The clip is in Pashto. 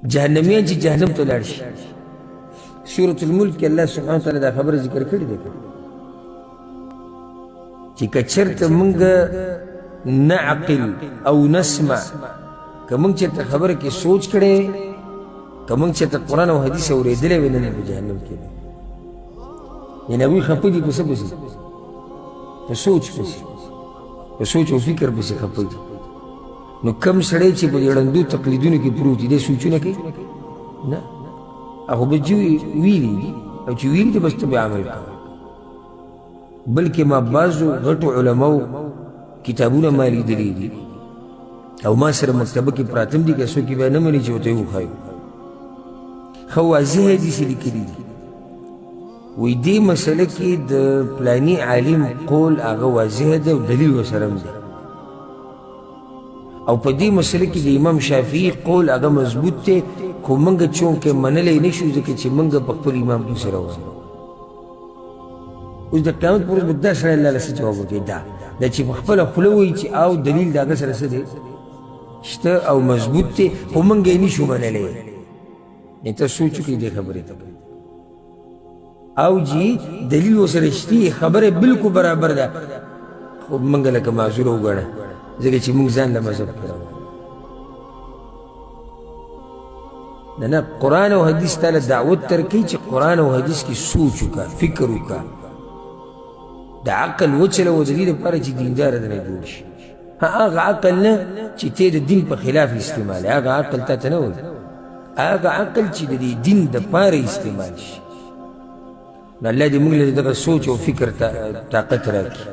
جهنميان چې جهنم ته لاړ شي، سورة الملک کې الله سبحانه وتعالی دا خبره ذکر کړې ده چې که چېرته موږ نعقل او نسمع، که موږ چېرته خبره کې سوچ کړی، که موږ چېرته قرآن او حدیث اورېدلی وی، نن په جهنم کې نه. یعنې هغوی خفه دي په څه پسې؟ په سوچ پسې، په سوچ او فکر پسې خفه دي. نو کم سړی چې په دې ړندو تقلیدونو کې پروت دی، دی سوچونه کوي نه، هغه به چې ویلي دي او چې ویلي دي بس ته به عمل کوه. بلکې ما بعضو غټو علماو کتابونه ما لیدلي دي او ما سره مکتبه کې پراته هم دي، که څوک یې بیا نه مني چې ورته یې وښایو. ښه واضح حدیث یې لیکلي دي، وایي دې مسله کې د پلاني عالم قول هغه واضح دی او دلیل ورسره هم دی، او په دې مسله کې د امام شافعي قول هغه مضبوط دی، خو موږ چونکې منلی نه شو ځکه چې موږ په خپل امام پسې روان. اوس د قیامت پر ورځ به دا سړی الله له څه جواب ورکوي؟ دا دا چې په خپله خوله وایي چې او دلیل د هغه سره څه دی شته او مضبوط دی، خو موږ یې نه شو منلی. یعنې ته سوچ وکړئ دې خبرې ته، او جی دلیل ورسره شتي، خبره بالکل برابر ده، خو موږ لکه معذور وګڼه ځکه چې موږ ځان له مذهب کړو. نه نه، قرآن او حدیث ته دعوت ترکوي چې قرآن او حدیث کې سوچ وکړه، فکر وکړه، د عقل وچلوه د دې لپاره چې دینداره درنه جوړ شي. هغه عقل نه چې ته د دین په خلاف استعمال، هغه عقل تا ته نه وایي، هغه عقل چې د دې دین دپاره استعمال شي. نو الله دې موږ له دغه سوچ او فکر طاقت راکړي.